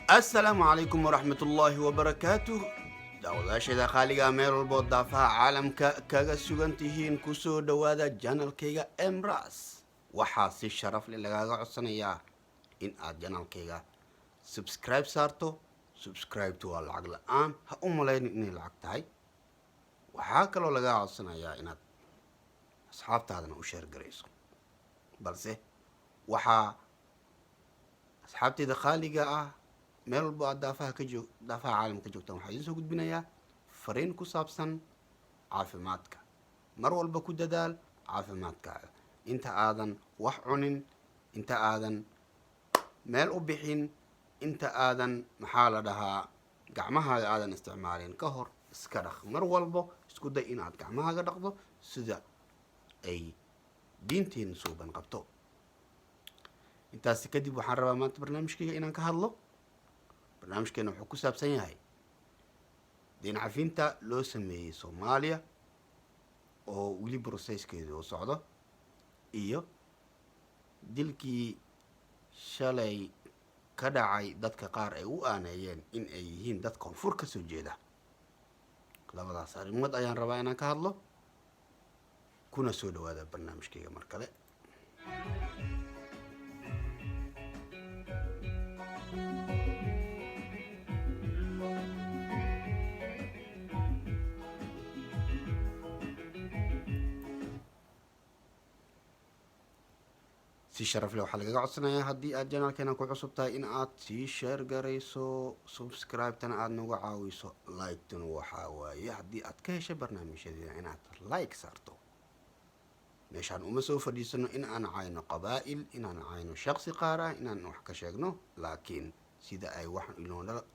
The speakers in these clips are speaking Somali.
Asalaamu calaykum waraxmatullaahi wabarakaatuh. Daawadayaashayda qaaliga, meel walbood daafaha caalamka kaga sugan tihiin, kusoo dhowaada channelkayga Emras. Waxaa si sharaf leh lagaaga codsanayaa in aad channelkayga subscribe saarto. Subscribe-tu waa lacag la-aan, ha u malaynin inay lacag tahay. Waxaa kaloo lagaa codsanayaa inaad asxaabtaadana u share garayso. Balse waxaa asxaabteyda qaaliga ah, meel walbo aad daafaha ka joog daafaha caalamka ka joogtaan, waxaa idiin soo gudbinayaa fariin ku saabsan caafimaadka. Mar walba ku dadaal caafimaadkaaga. Inta aadan wax cunin, inta aadan meel u bixin, inta aadan, maxaa la dhahaa, gacmahaaga aadan isticmaalin ka hor, iska dhaq. Mar walbo isku day inaad gacmahaaga dhaqdo sida ay diinteena suuban qabto. Intaasi kadib, waxaan rabaa maanta barnaamijkayga inaan ka hadlo. Barnaamijkeena wuxuu ku saabsan yahay deyn cafinta loo sameeyey Soomaaliya oo weli processkeedu uu socdo, iyo dilkii shalay ka dhacay dadka qaar ay u aaneeyeen in ay yihiin dad koonfur ka soo jeeda. Labadaas arrimood ayaan rabaa inaan ka hadlo. Kuna soo dhawaada barnaamijkayga mar kale. Si sharaf leh waxaa lagaga codsanayaa, haddii aad channelkeena ku cusub tahay, in aad sii share garayso, subscribe-tana aada nagu caawiso, like-tuna waxaa waaye haddii aad ka heshay barnaamijyadeena inaad like saarto. Meeshaan uma soo fadhiisano in aan cayno qabaa'il, inaan cayno shaqsi qaar ah, inaan wax ka sheegno, laakiin sida ay wax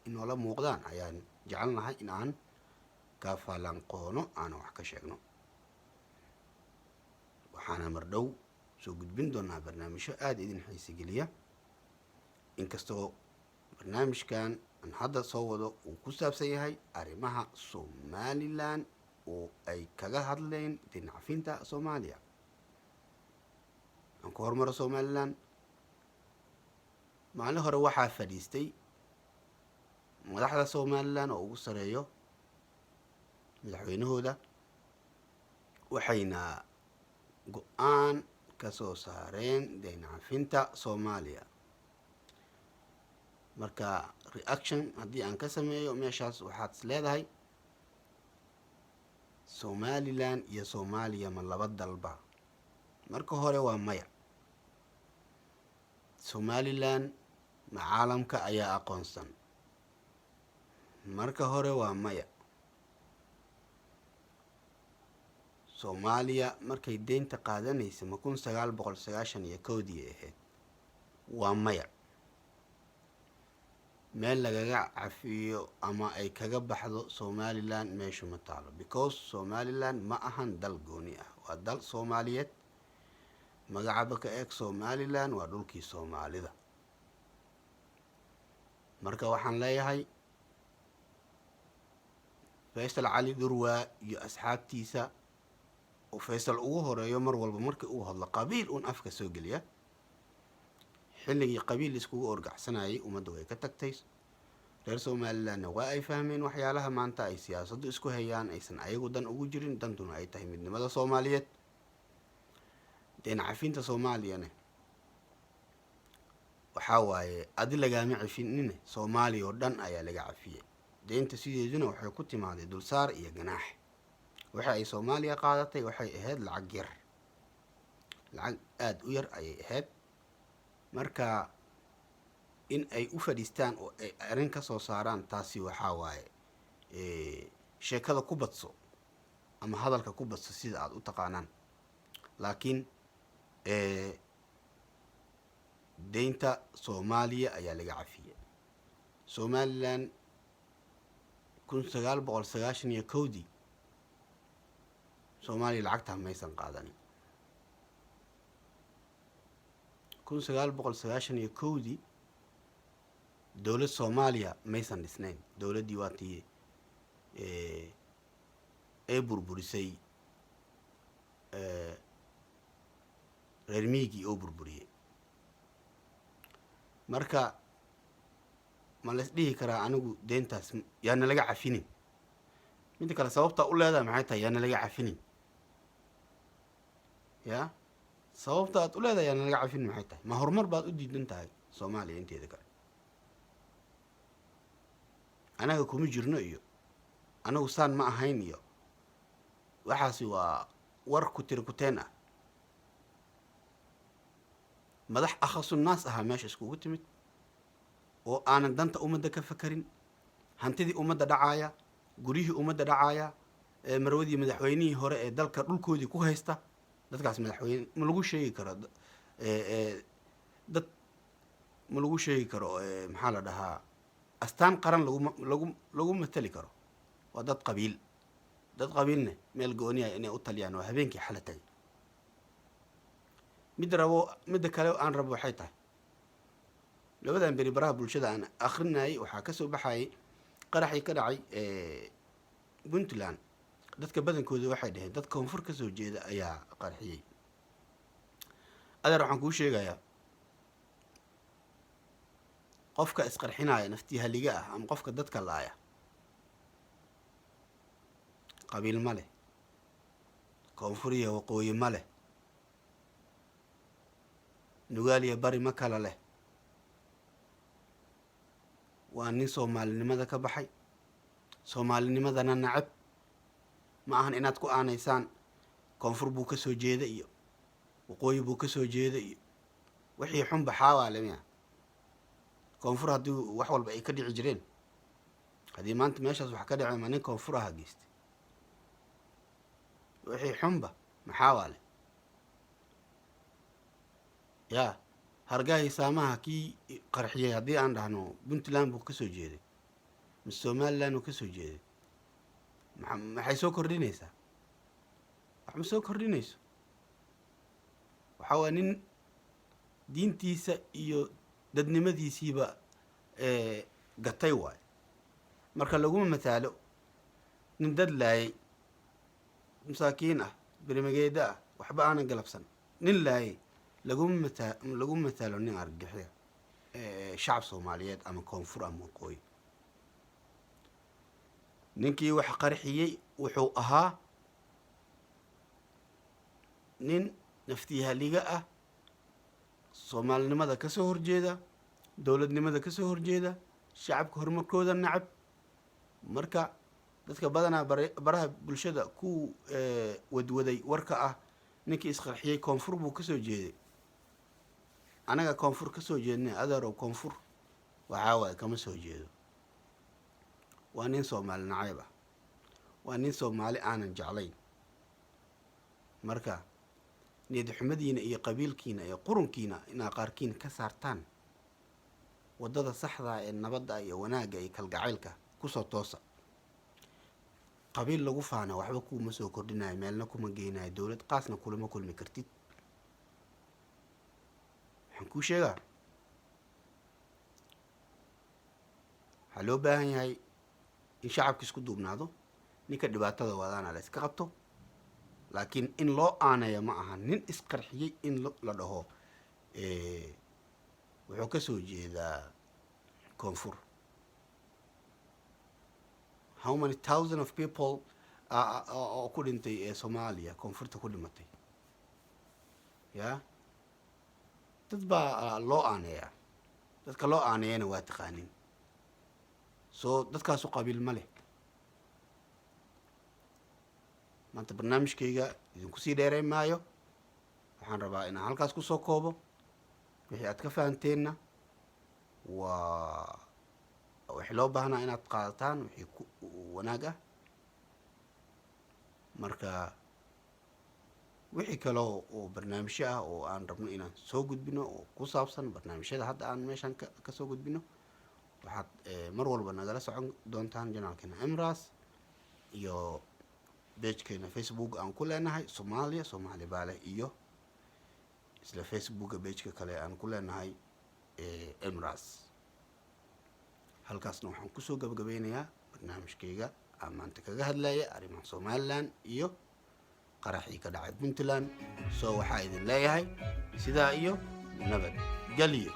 inoola muuqdaan ayaan jecelnahay in aan ka falanqoono, aan wax ka sheegno. Waxaana mardhow soo gudbin doonaa barnaamijyo aada idin xiisigeliya, inkastoo barnaamijkan aan hadda soo wado uu ku saabsan yahay arrimaha Somaliland oo ay kaga hadleen deyn cafinta Soomaaliya. Aan ku hormaro Somaliland. Maalin hore waxaa fadhiistay madaxda Somaliland oo ugu sareeyo madaxweynahooda, waxayna go-aan ka soo saareen deyn cafinta Soomaaliya. Marka reaction haddii aan ka sameeyo meeshaas, waxaad is leedahay, Somaliland iyo Soomaaliya ma laba dalba? Marka hore waa maya. Somaliland ma caalamka ayaa aqoonsan? Marka hore waa maya. Soomaaliya markay deynta qaadanaysa ma 1991-dii ahayd? Waa maya. Meel lagaga cafiyo ama ay kaga baxdo Somaliland meeshu ma taalo, because Somaliland ma ahan dal gooni ah, waa dal Soomaaliyeed. Magacaba ka eeg, Somaliland waa dhulkii Soomaalida. Marka waxaan leeyahay, Faysal Cali Dhurwaa iyo asxaabtiisa oo Faysal ugu horeeyo, mar walba markii uu hadlo qabiil uun afka soo geliya. Xilligii qabiil iskugu orgacsanayay ummadda way ka tagtay. Reer Somalilandna waa ay fahmeen waxyaalaha maanta ay siyaasaddu isku hayaan aysan ayagu dan ugu jirin, dantuna ay tahay midnimada Soomaaliyeed. Deyn cafinta Soomaaliyana waxaa waaye adi lagaama cafinine, Soomaaliya oo dhan ayaa laga cafiyey. Deynta sideeduna waxay ku timaaday dulsaar iyo ganaax. Waxa ay Soomaaliya qaadatay waxay ahayd lacag yar, lacag aada u yar ayay ahayd. Marka in ay u fadhiistaan oo ay arrin ka soo saaraan, taasi waxaa waaye sheekada ku badso ama hadalka ku badso, sida aada u taqaanaan. Laakiin deynta Soomaaliya ayaa laga cafiyey Somaliland 1991-dii. Soomaaliya lacagtaa maysan qaadanin 1991-dii. Dowlad Soomaaliya maysan dhisnayn. Dowladdii waa tii ee burburisay reer miigii oo burburiyey. Marka Ma la is dhihi karaa anigu deyntaas yaana laga cafinin? Midda kale, sababtaa u leedahay maxay tahay yaana laga cafinin? Ya sababta aad u leedahay yaana laga cafinin maxay tahay? Ma horumar baad u diidan tahay Soomaaliya inteeda kale? Anaga kuma jirno iyo anagu saan ma ahayn iyo waxaasi waa war ku tiri kuteen ah. Madax akhasunnaas ahaa meesha iskugu timid oo aanan danta ummadda ka fakarin, hantidii ummadda dhacaaya, guryihii ummadda dhacaaya, marwadii madaxweynihii hore ee dalka dhulkoodii ku haysta. Dadkaas madaxweyne ma lagu sheegi karo, dad ma lagu sheegi karo, maxaa la dhahaa, astaan qaran laguma lagu matali karo. Waa dad qabiil, dad qabiilne meel gooniya inay u taliyaan waa habeenkii xala tagay. Midda rabo, midda kale aan rabo waxay tahay, labadan beri baraha bulshada aan akrinayay waxaa kasoo baxayay qaraxii ka dhacay Puntland. Dadka badankooda waxay dhaheen dad koonfur kasoo jeeda ayaa qarxiyey. Adeer, waxaan kuu sheegayaa, qofka isqarxinaya, naftii haliga ah, ama qofka dadka laaya, qabiil ma leh, koonfur iyo waqooyi ma leh, nugaal iyo bari ma kala leh. Waa nin Soomaalinimada ka baxay, Soomaalinimadana nacab. Ma ahan inaad ku aanaysaan koonfur buu kasoo jeeda iyo waqooyi buu kasoo jeeda iyo wixii xunba xaawaale miya. Koonfur haddii wax walba ay ka dhici jireen, haddii maanta meeshaas wax ka dhaceen, ma nin koonfur aha geystay? Wixii xunba maxaa waale yaa hargahii saamaha kii qarxiyey? Haddii aan dhahno Puntland buu kasoo jeeday mise Somaliland uu kasoo jeeday, maxay soo kordhinaysaa? Wax ma soo kordhinayso. Waxaa waaya nin diintiisa iyo dadnimadiisiiba gatay waayo. Marka laguma mathaalo nin dad laayay, masaakiin ah, berimageeda ah, waxba aanan galabsan nin laayay laguma mathaalo nin argagixiya shacab Soomaaliyeed ama koonfur ama waqooyi. Ninkii wax qarxiyey wuxuu ahaa nin naftihaliga ah, Soomaalinimada kasoo horjeeda, dowladnimada kasoo horjeeda, shacabka horumarkooda nacab. Marka dadka badanaa baraha bulshada ku wadwaday warka ah ninkii isqarxiyey koonfur buu kasoo jeeday, anaga koonfur kasoo jeednay, adeerow, koonfur waxaa waaye kama soo jeedo. Waa nin Soomaali nacayb ah, waa nin Soomaali aanan jeclayn. Marka niyad xumadiina iyo qabiilkiina iyo qurunkiina inaa qaarkiin ka saartaan, waddada saxdaa ee nabadda iyo wanaagga iyo kalgacaylka kusoo toosa. Qabiil lagu faana waxba kuma soo kordhinayo, meelna kuma geynayo, dowlad qaasna kulama kulmi kartid. Waxaan kuu sheegaa, waxaa loo baahan yahay in shacabka isku duubnaado, ninka dhibaatada wadaana la iska qabto, laakiin in loo aaneeyo ma aha nin isqarxiyey in la dhaho wuxuu kasoo jeedaa koonfur. How many thousand of people oo ku dhintay ee Soomaaliya koonfurta ku dhimatay? Ya dad baa loo aaneeyaa, dadka loo aaneeyana waa taqaanin. Soo dadkaasu qabiil ma leh. Maanta barnaamijkayga idinku sii dheereyn maayo. Waxaan rabaa inaan halkaas kusoo koobo. Wixii aad ka fahamteenna waa wixii loo baahnaa inaad qaadataan, wixii ku wanaag ah. Marka wixii kale oo barnaamijyo ah oo aan rabno inaan soo gudbino oo ku saabsan barnaamijyada hadda aan meeshaan ka soo gudbino, waxaad mar walba nagala socon doontaan channelkeena Emras iyo pagekeena Facebook aan ku leenahay Soomaaliya Soomaali Baale, iyo isla Facebooka pageka kale aan ku leenahay Emras. Halkaasna waxaan kusoo gabagabeynayaa barnaamijkayga aan maanta kaga hadlaya arrimaha Somaliland iyo qaraxii ka dhacay Puntland. Soo waxaa idin leeyahay sidaa iyo nabad geliyo.